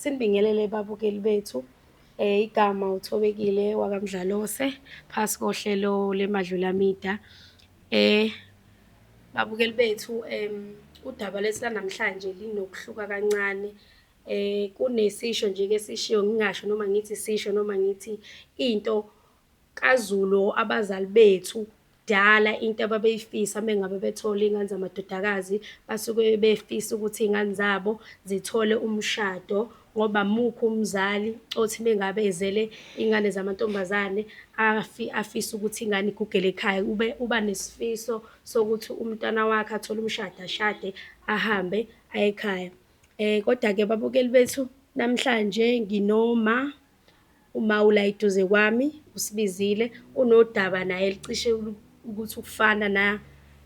Sinibingelele babukeli bethu. Igama uThobekile wakaMdlalose, phasi kohlelo leMadlula Media. Babukeli bethu, udaba lethu lanamhlanje linokuhluka kancane. Kunesisho nje-ke esishiwo, ngingasho noma ngithi isisho noma ngithi into kaZulu abazali bethu kudala into ababeyifisa mengabe bethola iy'ngane zamadodakazi, basuke befisa ukuthi iy'ngane zabo zithole umshado ngoba amukho umzali othi mengabe ezele iy'ngane zamantombazane afise ukuthi ingane igugele ekhaya. Ube uba nesifiso sokuthi umntwana wakhe athole umshado, ashade, ahambe aye ekhaya. Kodwa-ke babukeli bethu, namhlanje nginoma, uma ula eduze kwami usibizile, unodaba naye elicishe ukuthi ukufana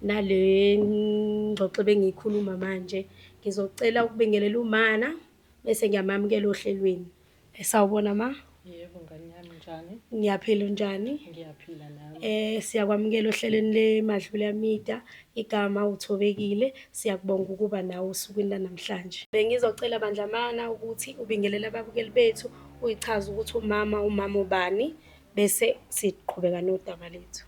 nale ngxoxo ebengiyikhuluma manje. Ngizocela ukubingelela umana bese ngiyamamukela ohlelweni. Sawubona ma. Yebo ngane yami, unjani? Ngiyaphila, unjani? Ngiyaphila nami. Siyakwamukela ohlelweni leMadlula Media. Igama uThobekile. Siyakubonga ukuba nawe osukwini lanamhlanje. Bengizocela bandla mana ukuthi ubingelele ababukeli bethu, uyichaze ukuthi umama ubani, bese siqhubeka nodaba lethu.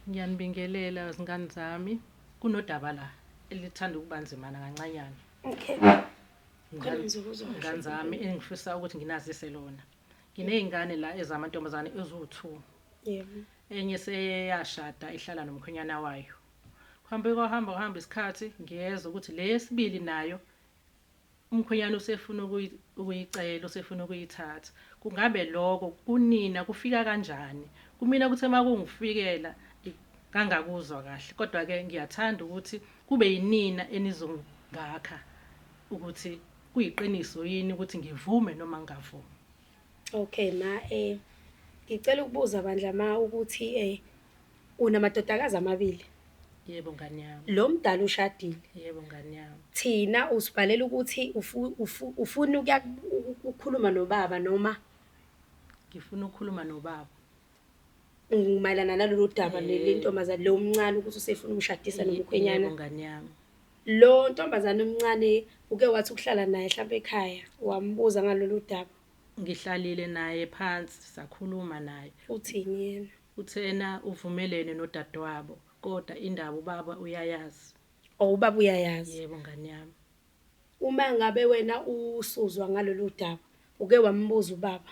Ngiyanibingelela zingane zami. Kunodaba la elithanda ukuba nzimana kancanyana. Okay. Ngane zami engifisa ukuthi nginazise lona. Nginey'ngane la ezamantombazane eziwu-2. Yebo. Enye seyashada ihlala nomkhwenyana wayo. Kuhambe kwahamba kuhamba isikhathi ngiyezwa ukuthi le yesibili nayo umkhwenyana usefuna ukuyicela, usefuna ukuyithatha. Kungabe lokho kunina kufika kanjani? Kumina kuthe uma kungifikela ngangakuzwa kahle, kodwa-ke ngiyathanda ukuthi kube yinina enizongakha ukuthi kuyiqiniso yini ukuthi ngivume noma ngingavumi. Okay ma, ngicela ukubuza bandla ma ukuthi unamadodakazi amabili. Yebo ngane yami. Lo mdala ushadile. Yebo ngane yami. Thina usibhalela ukuthi ufuna ukuya ukukhuluma nobaba noma ngifuna ukukhuluma nobaba. Mayelana nalolu daba le ntombazane lo omncane ukuthi usefuna umshadisa nomkhwenyana. Yebo ngane yami. Lo ntombazane omncane uke wathi ukuhlala naye mhlawumbe ekhaya, wambuza ngalolu daba? Ngihlalile naye phansi sakhuluma naye. Uthini yena? Uthena uvumelene nodadewabo, kodwa indaba ubaba uyayazi. Oh, ubaba uyayazi. Yebo ngane yami. Uma ngabe wena usuzwa ngalolu daba, uke wambuza ubaba?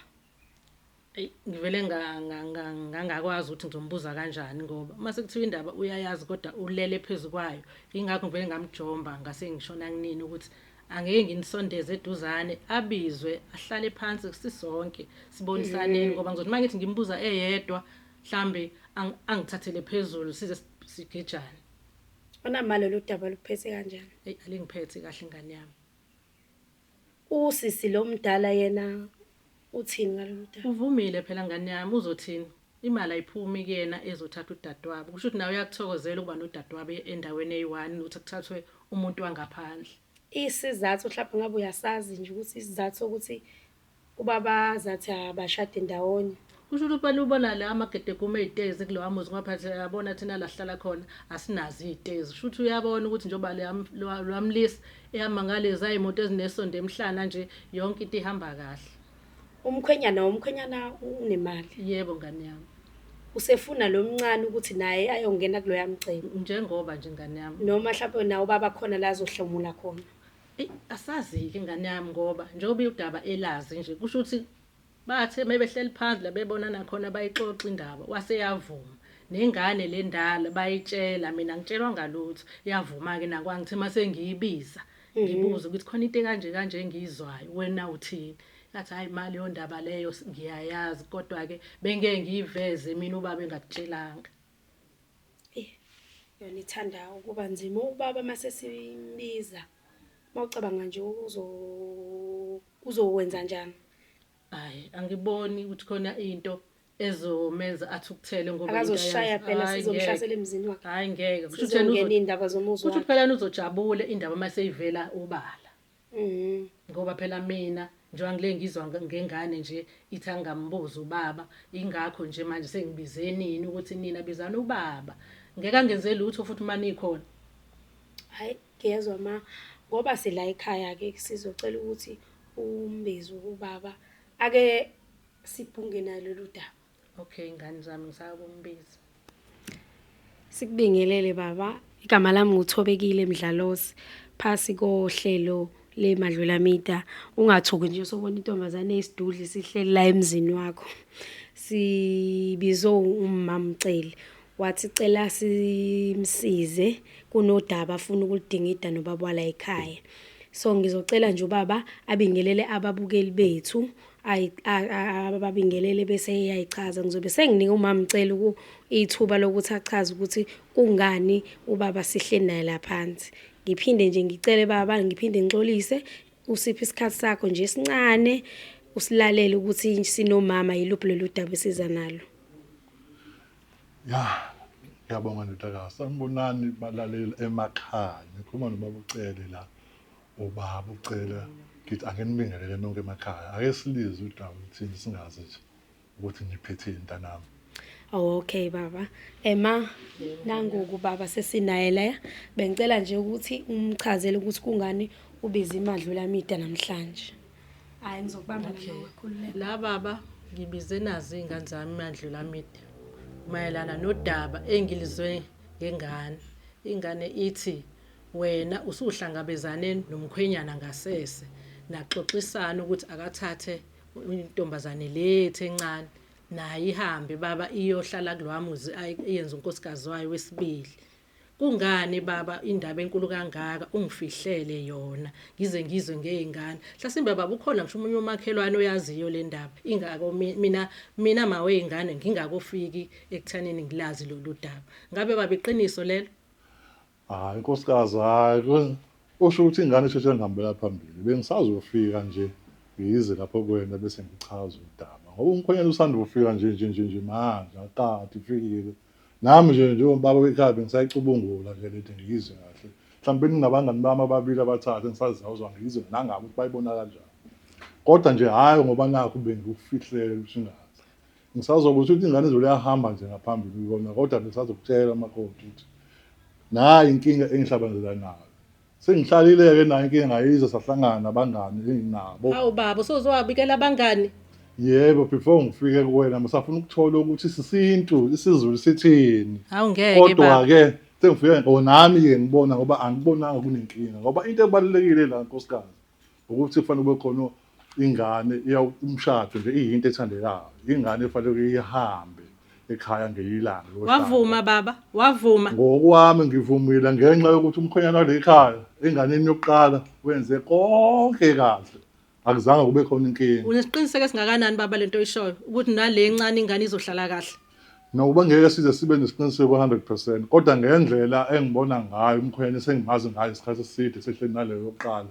Eyi, ngivele ngangakwazi ukuthi ngizombuza kanjani ngoba uma sekuthiwa indaba uyayazi kodwa ulele phezu kwayo. Yingakho ngivele ngamjomba ngase ngishona kunini ukuthi angeke nginisondeze eduzane, abizwe ahlale phansi sisonke sibonisaneni, ngoba ngizothi uma ngithi ngimbuza eyedwa mhlambe angithathele phezulu size sigejane. Onamalo lo daba luphethe kanjani? Eyi, alingiphethe kahle ingane yami. Usisi lo mdala yena uthini ngalolu daba? Uvumile phela ngane yami, uzothini? Imali ayiphumi kuyena ezothatha udadewabo. Kusho ukuthi nawe uyakuthokozela ukuba nodadewabo endaweni eyi-one ukuthi kuthathwe umuntu wangaphandle. Isizathu mhlawumbe ngabe uyasazi nje ukuthi isizathu sokuthi ubaba azathi abashade ndawonye. Kusho ukuthi ubani ubona la amagedegume ey'tezi kulowa muzi, ngoba phela uyabona thina la sihlala khona asinazo iy'tezi. Kusho ukuthi uyabona ukuthi njengoba loya mlisa ehamba ngalezi iy'moto ezinesondo emhlana nje, yonke into ihamba kahle. Umkhwenyana unemali. Yebo ngane yami. Usefuna lo mncane ukuthi naye ayongena kuloya mcebo. Njengoba nje ngane yami. Noma mhlawumbe nawo ubaba khona la azohlomula khona. Eyi, asazi-ke ngane yami ngoba njengoba udaba elazi nje kusho ukuthi bathe mebehleli phansi la bebonana khona bayixoxa indaba waseyavuma. Nengane le ndala bayitshela, mina ngitshelwa ngalutho. Yavuma-ke nakwa ngithi mase ngiyibiza ngibuza ukuthi khona into ekanje kanje engiyizwayo, wena uthini? Yathi hayi ma, leyo ndaba leyo ngiyayazi, kodwa-ke bengeke ngiyiveze mina ubaba engakutshelanga. Yona ithanda ukuba nzima ubaba mase simbiza. Mawucabanga nje uzokwenza njani? Hayi, angiboni ukuthi khona into ezomenza athukuthele ngoba akazoshaya phela, sizomhlasela emzini wakhe. Hayi ngeke. Kusho ukuthi yena indaba zomuzi wakhe. Kusho phela yena uzojabula indaba mase ivela ubala. Ngoba phela mina njengoba ngile ngizwa ngengane nje ithi angambuza ubaba, ingakho nje manje sengibize nini ukuthi nina bizana ubaba. Ngeke angenze lutho futhi uma nikhona. Hayi ngiyezwa ma, ngoba sila ekhaya ke sizocela ukuthi Umbize ubaba ake sibhunge naye lolu daba. Okay, ngane zami, ngisakumbiza. Sikubingelele baba, igama lami nguThobekile Mdlalose, phasi kohlelo leMadlula Media. Ungathuki nje usubona intombazane eyisidudla isihleli la emzini wakho. Sibizo uMamCele, wathi cela simsize kunodaba afuna ukuludingida nobaba wala ekhaya. So ngizocela nje ubaba abingelele ababukeli bethu, ababingelele bese eyayichaza. Ngizobe senginika uMamCele ithuba lokuthi achaze ukuthi kungani ubaba sihleli naye la phansi. Ngiphinde nje ngicele baba, ngiphinde ngixolise, usiphe isikhathi sakho nje esincane usilalele ukuthi sinomama yiluphi lolu daba esiza nalo. Ya, ngiyabonga ndodakazi. Sanibonani balaleli emakhaya. Ngikhuluma nobaba uCele la. Ubaba uCele ngithi ake nibingelele nonke emakhaya. Ake silizwe udaba luthini singazi nje ukuthi niphetheni mntanami. Oh, okay baba. Ema nangoku baba sesinaye la. Bengicela nje ukuthi umchazele ukuthi kungani ubiza iMadlula Media namhlanje. Hayi ngizokubamba Okay. la mama, La baba ngibize nazi iy'ngane zami iMadlula Media mayelana nodaba engilizwe ngengane. Ingane ithi wena usuhlangabezane nomkhwenyana ngasese naxoxisana ukuthi akathathe intombazane lethu encane naye ihambe baba iyohlala kulowa muzi iyenze unkosikazi wayo wesibili. Kungani baba indaba enkulu kangaka ungifihlele yona ngize ngizwe ngey'ngane? Mhlasimbe baba ukhona ngisho omunye umakhelwane oyaziyo le ndaba, ingako mina ma wey'ngane ngingakofiki ekuthaneni ngilazi lolu daba. Ngabe baba iqiniso lelo? Hayi nkosikazi, hayi usho ukuthi ingane isheshe ngihambela phambili. Bengisazofika nje ngize lapho kuwena bese ngichaza udaba. Ngoba umkhwenyana usanda kufika nje nje nje nje manje akade ifikile. Nami nje njengobaba wekhaya bengisayicubungula nje lento ngiyizwe kahle. Mhlawumbe nginabangani bami ababili abathathu engisazawuzwa ngiyizwe nangabo ukuthi bayibona kanjani. Kodwa nje hhayi ngoba nakhu bengikufihlele ukuthi ungazi. Ngisazokusho ukuthi ingane izolo yahamba nje ngaphambili kuyona kodwa ngisazokutshela makoti ukuthi nayi inkinga engihlabenzela nayo. Sengihlalile-ke nayo inkinga ngayizwa sahlangana nabangani enginabo. Hawu baba usozowabikela abangani? Yebo, before ngifike kuwena ngisafuna ukuthola ukuthi sisintu isiZulu sithini. Hawu ngeke baba. Kodwa-ke sengifike nami-ke ngibona ngoba angibonanga kunenkinga ngoba into ebalulekile la nkosikazi ukuthi kufanele kube khona ingane umshado nje iyinto ethandekayo. Ingane efanele ihambe ekhaya ngelilanga. Wavuma baba, wavuma. Ngokwami ngivumile ngenxa yokuthi umkhwenyana wale ekhaya enganeni yokuqala wenze konke kahle. Akuzange kube khona inkinga. Unesiqiniseko esingakanani baba lento oyishoyo ukuthi nale encane ingane izohlala kahle? Nokuba ngeke size sibe nesiqiniseko 100% kodwa ngendlela engibona ngayo umkhwenyana sengimazi ngayo isikhathi eside sehleli naleyo yokuqala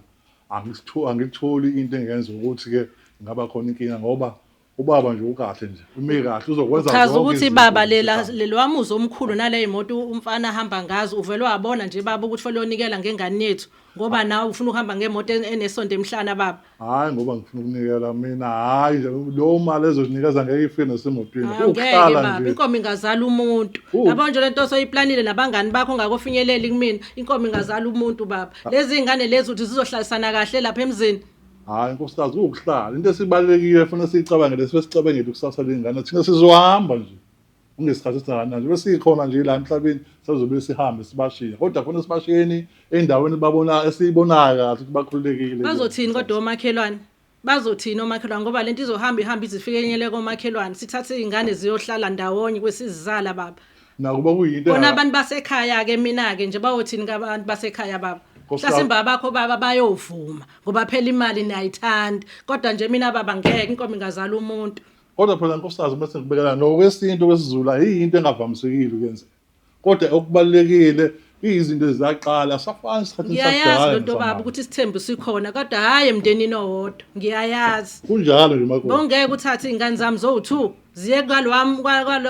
angikutholi into engenza ukuthi-ke ingaba khona inkinga ngoba ubaba nje ukahle nje umi kahle uzokwenza Chaza zonke ukuthi izinto baba ezisekhaya. lelwamuzi omkhulu nale moto umfana ahamba ngazo uvele wabona nje baba ukuthi fanele unikela ngengane yethu ngoba nawe ufuna ukuhamba ngemoto enesonto emhlana baba. Hhayi ngoba ngifuna ukunikela mina, hhayi nje leyo mali ezozinikeza ngeke ifike nasemotweni. Hayi ngeke Kuwukuhlala baba, nje. inkomo ingazala umuntu. Yabo nje lento osoyiplanile nabangani bakho ungakofinyeleli kumina, inkomo ingazala umuntu baba. Lezi ingane lezi uthi zizohlalisana kahle lapha emzini. Hhayi nkosikazi kuwukuhlala. Into esibalulekile efuna siyicabangele sibe sicabangele ikusasa ley'ngane. Thina sizohamba nje. Kungesikhathi esingakanani nje besikhona nje la emhlabeni sazobe sihambe sibashiye. Kodwa khona sibashiyeni endaweni babona esiyibonayo kahle ukuthi bakhululekile. Bazothini kodwa omakhelwane? Bazothini omakhelwane ngoba lento izohamba ihambe ize ifike komakhelwane. Sithathe izingane ziyohlala ndawonye kwesizala baba. Nakuba kuyinto Kona abantu basekhaya ke mina ke nje bayothini kabantu basekhaya baba? Nkosikazi- Mhlasimbe abakho baba bayovuma ngoba phela imali niyayithanda. Kodwa nje mina baba ngeke inkomo ingazala umuntu. Kodwa phela nkosikazi bese ngibekela nokwesintu kwesiZulu ayiyinto engavamisekile ukuyenzeka. Kodwa okubalulekile izinto ezaqala asafani isikhathi Ngiyayazi sakudala lento baba nesamanje. ukuthi isithembu sikhona kodwa hayi emndenini owodwa. Ngiyayazi. Kunjalo nje makoti. Bongeke uthathe izingane zami zowu2 ziye kwalwami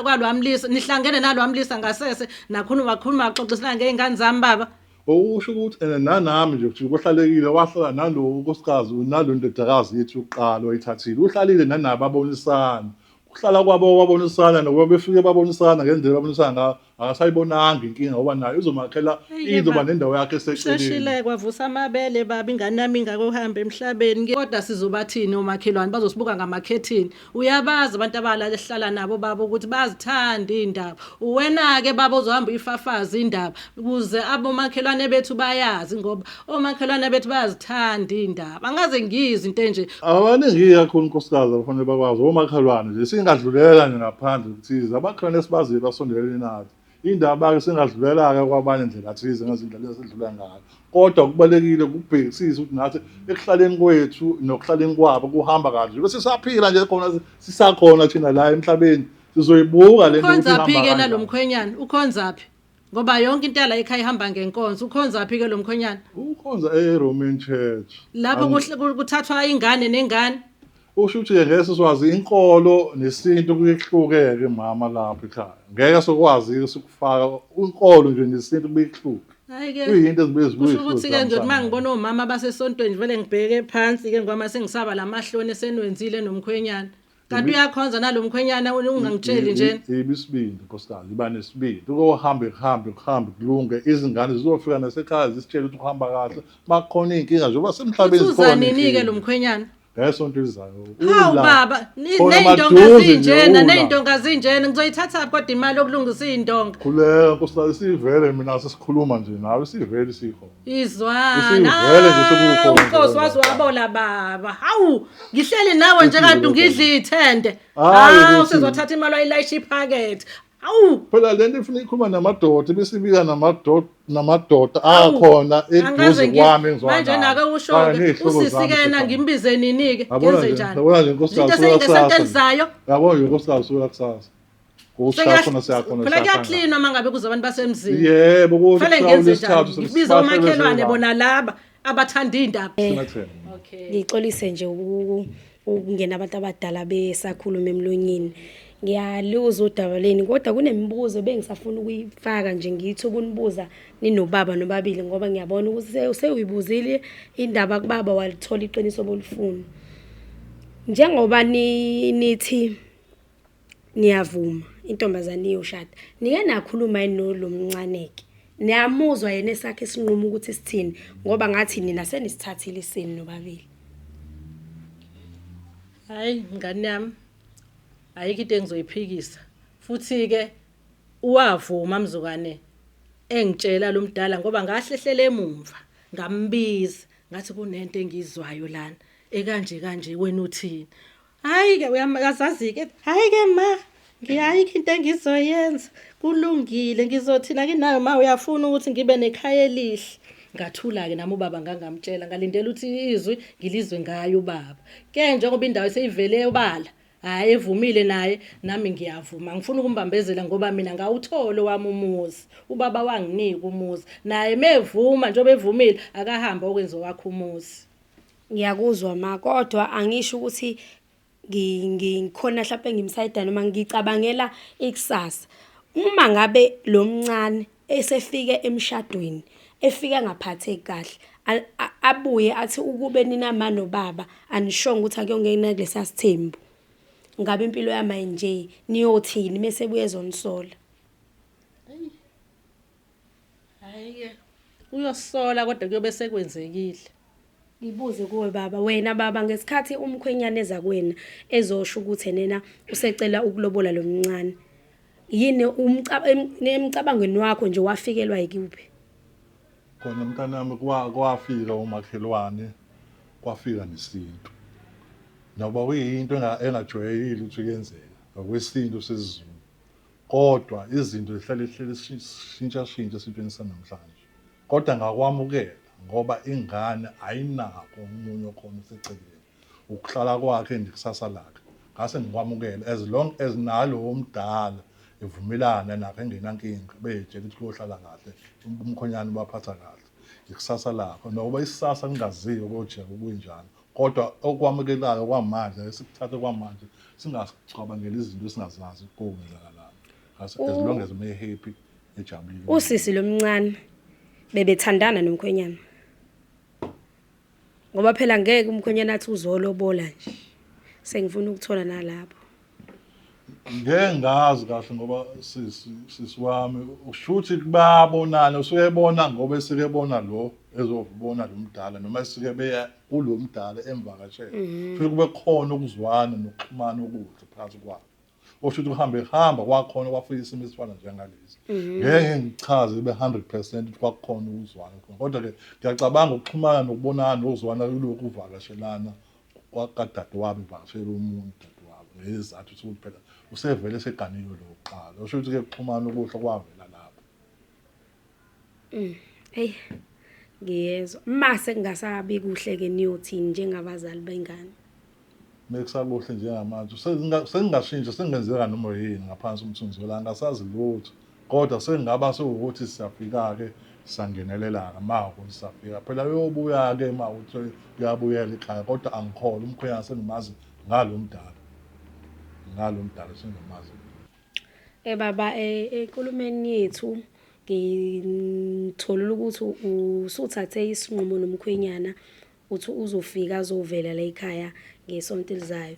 kwalwamlisa nihlangene nalwamlisa ngasese nakhuluma khuluma xoxisana ngezingane zami baba. Okusho ukuthi ene nanami nje ukuthi kuhlalekile wahlala nalo unkosikazi nalo ndodakazi yethu yokuqala wayithathile. Uhlalile nanabo abonisana. Kuhlala kwabo wabonisana nokuba befike babonisana ngendlela babonisana ngayo. Akasayibonanga inkinga ngoba naye uzomakhela Hhayi-ke izoba baba. nendawo yakhe eseceleni. Usheshile kwavusa amabele baba ingane yami ingakohamba emhlabeni. Kodwa sizobathini omakhelwane bazosibuka ngamakhethini. Uyabazi abantu abalala esihlala nabo baba ukuthi bazithanda iy'ndaba. Uwena-ke baba ozohamba uyifafaze indaba ukuze abomakhelwane bethu bayazi ngoba omakhelwane bethu bayazithanda iy'ndaba. Angaze ngiyizwe into enje. Abaningi kakhulu nkosikazi abafanele bakwazi omakhelwane nje singadlulela nje ngaphandle kuthize amakhelwane esibaziyo basondelene nathi indaba-ke singadlulela-ke kwabanye ndlela thize ngezindlela esidlula ngayo kodwa kubalulekile ukubhekisisa ukuthi nathi ekuhlaleni kwethu nokuhlaleni kwabo kuhamba kahle bese sisaphila nje khona sisakhona thina la emhlabeni sizoyibuka le nto ukuthi ihamba Ukhonzaphi-ke nalo kanjani. mkhwenyana? Ukhonzaphi? Ngoba yonke into yala ekhaya ihamba ngenkonzo. Ukhonzaphi-ke lo mkhwenyana? Ukhonza e-Roman Church. Lapho kuthathwa ingane nengane. Usho ukuthi-ke ngeke sizwazi inkolo nesintu kuyehluke-ke mama lapha ekhaya. Ngeke sokwazi-ke sikufaka inkolo nje nesintu kuyehluke. Hayi-ke Kuyinto ezibuye zibuye kusho ukuthi-ke nje uma ngibona omama basesontweni vele ngibheke phansi-ke ngoba sengisaba la mahloni esenwenzile nomkhwenyana. Kanti uyakhonza nalo mkhwenyana ungangitsheli njena. Iba isibindi nkosikazi, iba nesibindi. Ukohambe kuhambe kuhambe kulunge izingane zizofika nasekhaya zisitshele ukuthi kuhamba kahle. Makukhona iy'nkinga njengoba semhlabeni Uthi zikhona uza nini-ke iy'nkinga. lo mkhwenyana? Ngesonto elizayo. Hawu Ula. baba, Khona ney'ndonga maduze nje, zinjena, ula. ney'ndonga zinjena. Ngizoyithathaphi kodwa imali yokulungisa iy'ndonga? Khuleka nkosikazi sivele mina sesikhuluma nje nawe sivele sikhona. Izwana. Isivele nje sekukhona nje Nkosi waze lento. wabola baba. Hawu, ngihleli nawe nje kanti Isivele ungidla ithende. Hayi, Hawu, ukuthi- sizothatha imali wayilayisha iphakethe. Hawu. Phela lento ifuna ikhuluma namadoda ibese ibika namadoda namadoda Hawu, akhona eduze angaze kwami engizwana manje nawo. nake Kanye usho-ke ney'hlobo zami usisi-ke yena sekhaya. ngimbize nini-ke Yabona ngenze nje, njani yabona nje nkosikazi Into suka kusasa. esengentelizayo Yabona nje nkosikazi suka kusasa. Kushaya khona siyakhona. phela kuyaklinwa uma ngabe kuze abantu basemzini Yebo, kuthi fanele kuhlawula ngenze isithathu njani ngibize omakhelwane bona laba abathanda iy'ndaba okay Ngixolise nje ukungena abantu abadala besakhuluma emlonyeni. Ngiyaluzwa udaba leni kodwa kunemibuzo bengisafuna ukuyifaka nje ngithi ukunibuza ninobaba nobabili ngoba ngiyabona ukuthi sewuyibuzile indaba kubaba walithola iqiniso bolifuna. Njengoba nithi niyavuma intombazane iyoshada, nike nakhuluma yini nolo mncane-ke? Niyamuzwa yena esakhe isinqumo ukuthi sithini ngoba ngathi nina senisithathile isenu nobabili. Hayi ngane yami ayikho into engizoyiphikisa futhi-ke uwavuma mzukwane engitshela lo mdala ngoba ngahlehlela emumva ngambiza ngathi kunento engiyizwayo lana ekanje kanje wena uthini. Hhayi-ke uyazazi-ke, hhayi-ke ma, ayikho into engizoyenza, kulungile ngizothina kinayo ma uyafuna ukuthi ngibe nekhaya elihle. Ngathula-ke nami ubaba ngangamtshela, ngalindela ukuthi izwi ngilizwe ngaye ubaba. Ke njengoba indawo seyivele obala, hhayi evumile naye, nami ngiyavuma. Angifuni ukumbambezela ngoba mina ngawuthola owami umuzi. Ubaba wanginika umuzi. Naye mevuma njengoba evumile, akahambe okwenza owakhe umuzi. Ngiyakuzwa ma kodwa angisho ukuthi ngikhona mhlawumbe ngimsayida noma ngicabangela ikusasa. Uma ngabe lo mncane esefike emshadweni efike engaphatheki kahle abuye athi ukube nina ma nobaba anishongo ukuthi akuyongena kulesa sithembu. Ngabe impilo yami ayinje niyothini mese ebuye ezonisola. Hhayi-ke uyosola kodwa kuyobe sekwenzekile. Ngibuze kuwe baba, wena baba ngesikhathi umkhwenyana eza kuwena ezosho ukuthi enena usecela ukulobola lo mncane. Yini emcabangweni wakho nje wafikelwa yikuphi? Khona mntanami kwafika umakhelwane kwafika nesintu. Noba kuyinto engajwayelekile ukuthi kuyenzeka ngokwesintu sesiZulu. Kodwa izinto zihlale zihlale zishintshashintsha esintwini sanamhlanje. Kodwa ngakwamukela ngoba ingane ayinakho omunye okhona oseceleni. Ukuhlala kwakhe nekusasa lakhe. Ngase ngikwamukela as long as nalowo omdala evumelana nakho engenankinga bey'tshela ukuthi kuyohlala kahle umkhonyane ubaphatha kahle. Ikusasa lakho nokuba isisasa lingaziwa kojeka kunjani kodwa okwamukelayo kwamanje esikuthathe kwamanje singasicabangeli izinto esingazazi kokwenzakalani. As long as me happy ejabulile. Usisi lomncane bebethandana nomkhwenyana. Ngoba phela ngeke umkhwenyana athi uzolobola nje. Sengifuna ukuthola nalapho. Ngeke ngazi kahle ngoba sisi sisi wami ushuthi bayabonana usuke ebona ngoba esike ebona lo ezobona lo mdala noma esike beya kulo mdala emvakashela. Futhi kube khona ukuzwana nokuxhumana okuhle phakathi kwabo. Osho ukuthi kuhambe hamba kwakhona kwafika isimo esifana njengalesi. Ngeke ngichaze ibe 100% ukuthi kwakukhona ukuzwana khona. Kodwa ke ngiyacabanga ukuxhumana nokubonana nokuzwana kulokhu kuvakashelana kwakadadewabo evakashela omunye udadewabo ngezizathu sokuthi phela usevele eseganiwe lo wokuqala. Osho ukuthi ke kuxhumana okuhle kwavela lapho. Eyi ngiyezwa. Mase kungasabi kuhle-ke niyothini njengabazali bengane? Mekusakuhle njengamanje sengingashintsha sengenzeka noma yini ngaphansi umthunzi welanga asazi lutho kodwa sengingaba sewukuthi siyafika-ke sangenelela-ke ma ukuthi siyafika phela uyobuya-ke ma ukuthi uyabuyela ekhaya kodwa angikholwa umkhwenyana sengimazi ngalo mdala ngalo mdala sengimazi. Baba enkulumeni yethu ngitholile ukuthi usuthathe isinqumo nomkhwenyana uthi uzofika azovela la ekhaya ngesonto elizayo.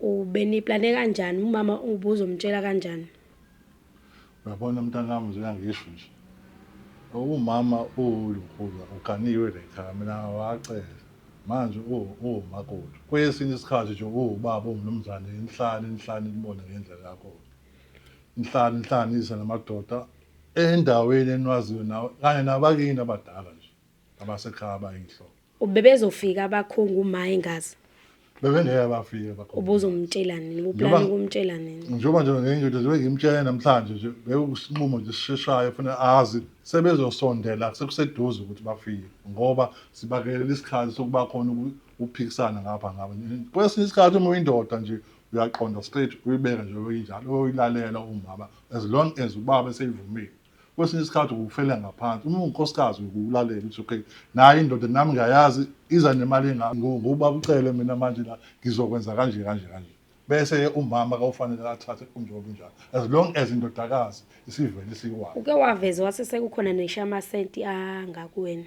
Ubeniplane kanjani umama ubuzomtshela kanjani? Uyabona mntanami njengoba ngisho nje umama uwulukhulu uganiwe la ekhaya mina ngawacela manje uwumakoti kwesinye isikhathi nje uwubaba uwumnumzane inhlani inhlani ibone ngendlela yakho inhlani inhlanganisa namadoda endaweni enwaziyo nawe kanye nabakini abadala nje abasekhaya abayinhloko. Ubebezofika abakhongi uma engazi. Bebengeke bafike abakhongi. Ubuzomtshela nini? Ubuplana ukumtshela nini? Njengoba nje ngeke nje ngimtshele namhlanje nje bekusinqumo nje sisheshayo funa azi sebezosondela sekuseduze ukuthi bafike ngoba sibakelela isikhathi sokuba khona ukuphikisana ngapha ngapha. Kwesinye isikhathi uma uyindoda nje uyaqonda straight uyibeke nje injalo uyilalela umama as long as ubaba eseyivumile. Kwesinye isikhathi ukufela ngaphansi uma unkosikazi ukulalela ukuthi okay nayo indoda nami ngiyayazi iza nemali engaka ngoba ucele mina manje la ngizokwenza kanje kanje kanje bese umama kawufanele athathe kunjengoba unjalo as long as indodakazi isivele isikwazi. Uke waveza wase sekukhona ngisho amasenti angakuwena.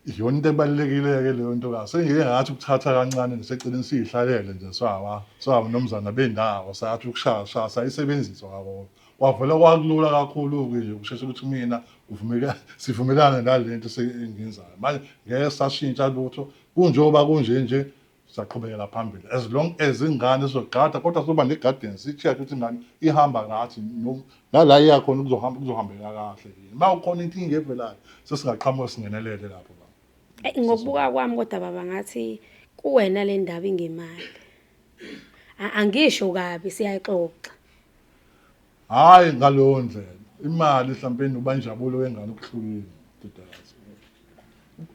Iyona into ebalulekile-ke leyo nto ka sengike ngathi ukuthatha kancane ngiseceleni siyihlalele nje sawa sawa nomzana bendawo sathi ukushaya sayisebenzisa kwabo kwavele kwakulula kakhulu-ke nje ukusheshe ukuthi mina uvumeka sivumelane nale nto engiyenzayo manje ngeke sashintsha lutho kunjengoba kunje nje saqhubekela phambili as long as ingane izogada kodwa sizoba ne-guidance si-check ukuthi ingane ihamba ngathi nala iya khona kuzohamba kuzohambeka kahle yini uma kukhona inkinga evelayo sesingaqhamuka singenelele lapho baba. Ngokubuka kwami kodwa baba ngathi kuwena le ndaba ingemali. Angisho kabi siyayixoxa. Hhayi ngaleyo ndlela imali mhlawumbe uba injabulo wengane okuhlukile ndodakazi.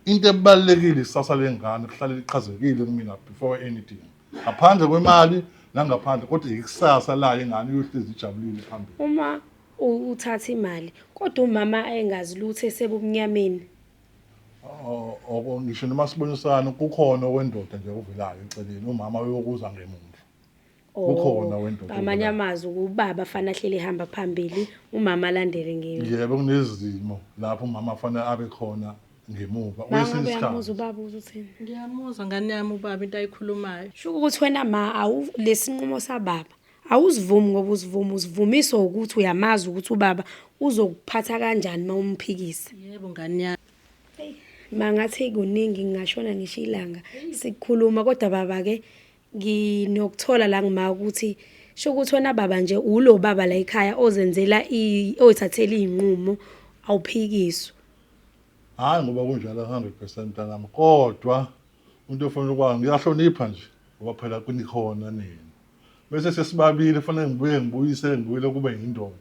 Into ebalulekile isasa lengane kuhlale lichazekile kumina before anything. Ngaphandle kwemali nangaphandle kodwa ikusasa layo ingane iyohlezi ijabulile phambili. Uma uthatha imali kodwa umama engazi lutho esebumnyameni. Ngisho noma sibonisana kukhona okwendoda nje okuvelayo eceleni umama uyokuza ngemuva. Kukhona Oh, wendoda ngamanye ovelayo. amazwi ubaba fanele ahleli ehamba phambili umama alandele ngemuva. Yebo kunezimo lapho umama afanele abe khona ngemuva Ma kwesinye ngabe uyamuzwa isikhathi. ubaba uzothini? Ngiyamuzwa ngane yami ubaba into ayikhulumayo. Sho ukuthi wena ma awu lesinqumo sababa awusivumi ngoba usivuma usivumiswa ukuthi uyamazi ukuthi ubaba uzokuphatha kanjani uma umphikisa. Yebo ngane yami. Ma ngathi kuningi ngingashona ngisho ilanga sikhuluma kodwa baba ke nginokuthola la ngima ukuthi sho ukuthi wena baba nje ulo baba la ekhaya ozenzela oyithathela izinqumo awuphikiswa. Hhayi ngoba kunjalo 100% mntanami kodwa umuntu ofanele ukwazi ngiyahlonipha nje ngoba phela kunikhona nina. Bese sesibabili kufanele ngibuye ngibuyise ngibuyele kube yindoda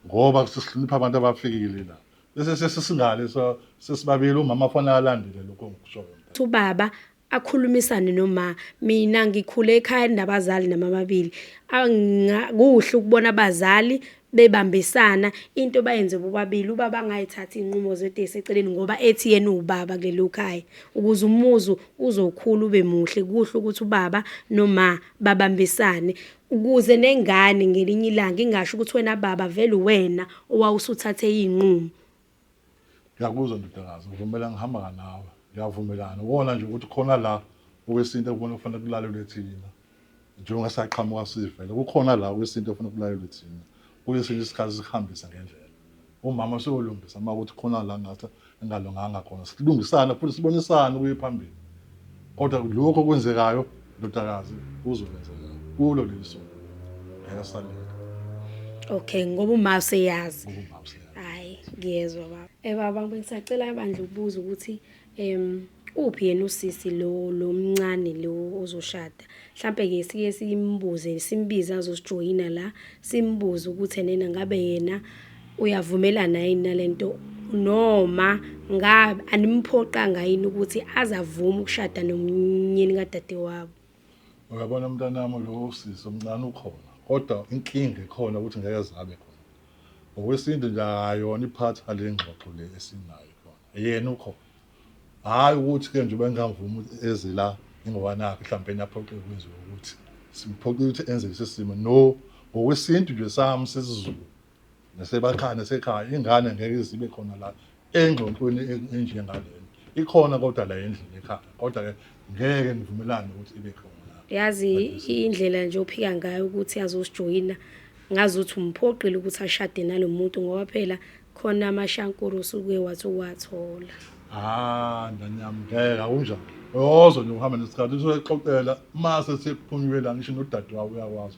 ngoba sesihlonipha abantu abafikile la. Bese sesingale sesibabili umama afanele alandele lokho engikushoyo. Ubaba akhulumisane noma mina ngikhule ekhaya nabazali namababili kuhle ukubona abazali bebambisana into bayenze bobabili ubaba angayithathi inqumo zedwa eseceleni ngoba ethi yena uwubaba kulelo khaya ukuze umuzi uzokhula ube muhle kuhle ukuthi ubaba noma babambisane ukuze nengane ngelinye ilanga ingasho ukuthi wena baba vele uwena owawusuthathe iy'nqumo. Ngiyakuzwa ndodakazi, ngivumela ngihamba nawe. Ngiyavumelana. Ukona nje ukuthi khona la okwesintu ekubona kufanele kulalelwe thina. Njengoba saqhamuka sivele kukhona la kwesintu ofuna kulalelwe thina. Kulesinye isikhathi sihambise ngendlela. Umama useyolungisa uma kuthi khona la ngathi engalunganga khona. Silungisane futhi sibonisane kuye phambili. Kodwa lokho okwenzekayo ndodakazi kuzokwenzeka kulo leli sonto. Ngeke saleka. Okay, ngoba uma useyazi. Ngoba umama useyazi. Hayi, ngiyezwa baba. Eh baba bengisacela bandla ukubuza ukuthi uphi yena usisi lo lo mncane lo ozoshada. Mhlambe ke sike simbuze simbize azosijoyina la simbuze ukuthi nena ngabe yena uyavumelana yini nalento noma ngabe animphoqanga yini ukuthi azavume ukushada nomnyeni kadadewabo. Uyabona mntanami lo sisi omncane ukhona kodwa inkinga ekhona ukuthi ngeke zabe khona. Ngokwesintu nje akayona iphathi le ngxoxo le esinayo khona. Yena ukhona. Hhayi ukuthi-ke nje bengingavumi ukuthi eze la ingoba nakho mhlawumbe naphoqeka kwenziwe ukuthi simphoqile ukuthi enze lesi simo. No, ngokwesintu nje sami sesiZulu nasebakhaya nasekhaya ingane ngeke izibe khona la engxoxweni enjengalena. Ikhona kodwa la endlini ekhaya kodwa-ke ngeke ngivumelane ukuthi ibe khona la. Yazi indlela nje ophika ngayo ukuthi azosijoyina ngazuthi umphoqile ukuthi ashade nalo muntu ngoba phela khona amashankuru osuke wathi uwathola. Ah, ndani yami ngeke akunjalo. Uyozwa nje uhamba nesikhathi uzoxoxela mase sekuphunyiwe la ngisho nodadewabo uyakwazi.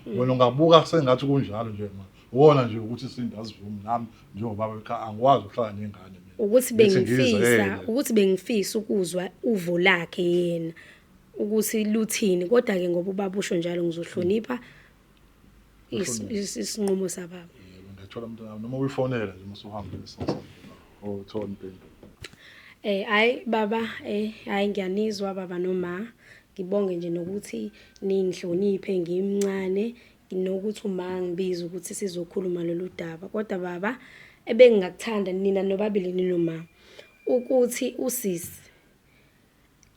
Wena ungabuka sengathi kunjalo nje ma. Uwona nje ukuthi isintu asivumi nami njengobaba ekhaya angikwazi ukuhlala nengane mina. Ukuthi Ngithi bengifisa ngizele. ukuthi bengifisa ukuzwa uvo lakhe yena ukuthi luthini kodwa ke ngoba ubaba usho njalo ngizohlonipha isinqumo sababa. Yebo, ngiyathola mntanami noma uyifonela nje uma usuhambile sasa. Uthola impendulo. Hayi baba, hayi ngiyanizwa baba noma ngibonge nje nokuthi ningihloniphe ngimncane nokuthi uma ngibiza ukuthi sizokhuluma lolu daba. Kodwa baba ebengingakuthanda nina nobabili ninoma ukuthi usisi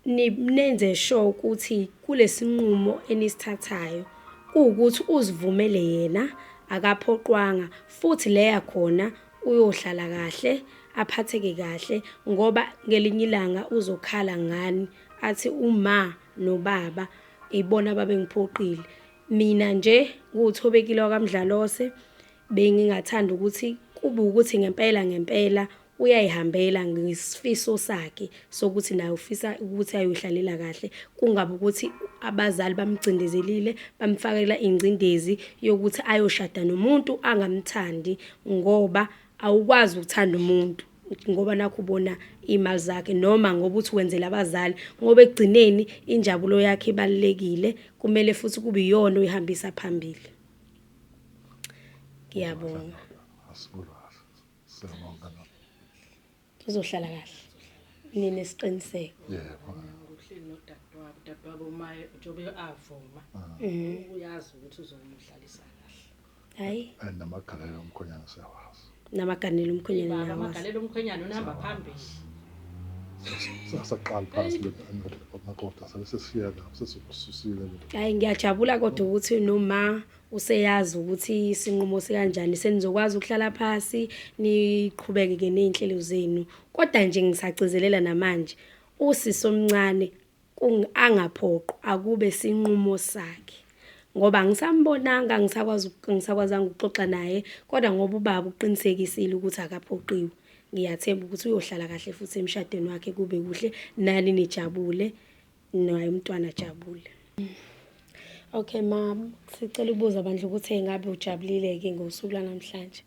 nenze sure ukuthi kulesinqumo enisithathayo kuwukuthi uzivumele yena akaphoqwanga futhi leya khona uyohlala kahle aphatheke kahle ngoba ngelinye ilanga uzokhala ngani athi uma nobaba ibona babengiphoqile. Mina nje kuThobekile wakaMdlalose bengingathanda ukuthi kube ukuthi ngempela ngempela uyayihambela ngesifiso sakhe sokuthi naye ufisa ukuthi ayohlalela kahle, kungabi ukuthi abazali bamcindezelile bamfakela ingcindezi yokuthi ayoshada nomuntu angamthandi ngoba awukwazi ukuthanda umuntu ngoba nakho ubona iy'mali zakhe noma ngoba uthi wenzela abazali ngoba ekugcineni injabulo yakhe ibalulekile, kumele futhi kube iyona oyihambisa phambili. Ngiyabonga. Siyabonga. Uzohlala kahle. Ninesiqiniseko. Yebo. Uhleli nodadewabo, udadewabo uma njengoba avuma. Uyazi ukuthi uzomhlalisa kahle. Hayi, And namagalelo omkhonyana siyawazi. Namaganelo omkhwenyana Baba niyawazi. amagalelo omkhwenyana unihamba phambili. Sasaqala phansi makoti sabe sesifika lapho sesikususile lo. Hayi ngiyajabula kodwa ukuthi noma useyazi ukuthi isinqumo sikanjani senizokwazi ukuhlala phasi niqhubeke ke nezinhlelo zenu. Kodwa nje ngisagcizelela namanje usisi omncane angaphoqwa akube sinqumo sakhe. Ngoba angisambonanga angisakwazi angisakwazanga ukuxoxa naye kodwa ngoba ubaba uqinisekisile ukuthi akaphoqiwe. Ngiyathemba ukuthi uyohlala kahle futhi emshadweni wakhe kube kuhle nani nijabule naye umntwana ajabule. Okay ma'am, sicela ukubuza bandla ukuthi ngabe ujabulile ke ngosuku lwanamhlanje.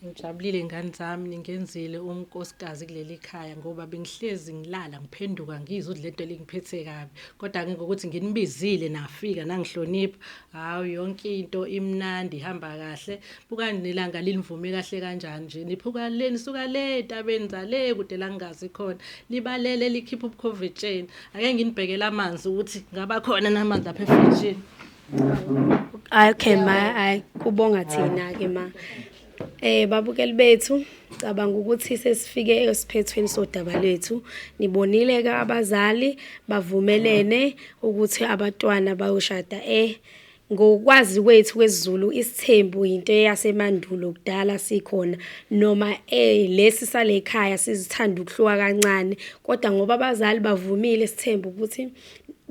Ngijabulile ngane zami ningenzile unkosikazi kuleli khaya ngoba bengihlezi ngilala ngiphenduka ngizwa ukuthi lento lingiphethe kabi kodwa ke ngokuthi nginibizile nafika nangihlonipha, hawu yonke into imnandi ihamba kahle. Bukani nelanga linivume kahle kanjani nje niphuka le nisuka le entabeni zale kude la ngingazi khona libalele likhipha ubukhovetsheni. Ake nginibhekele amanzi ukuthi ngaba khona namanzi lapha efrijini. Okay ma, hayi kubonga thina ke ma. Babukeli bethu, cabanga ukuthi sesifike esiphethweni sodaba lwethu. Nibonile ke abazali bavumelene ukuthi abatwana bayoshada. Ngokwazi kwethu kwesiZulu isithembu into eyasemandulo kudala sikhona noma lesi sale ekhaya sizithanda ukuhluka kancane kodwa ngoba abazali bavumile isithembu ukuthi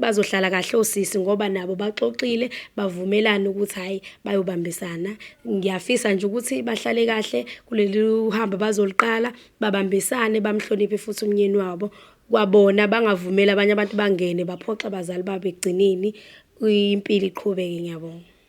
Bazohlala kahle osisi ngoba nabo baxoxile bavumelana ukuthi hhayi bayobambisana. Ngiyafisa nje ukuthi bahlale kahle kuleli hambo abazoluqala, babambisane bamhloniphe futhi umnyeni wabo. Kwabona bangavumeli abanye abantu bangene baphoxe abazali babo ekugcineni, impilo iqhubeke. Ngiyabonga.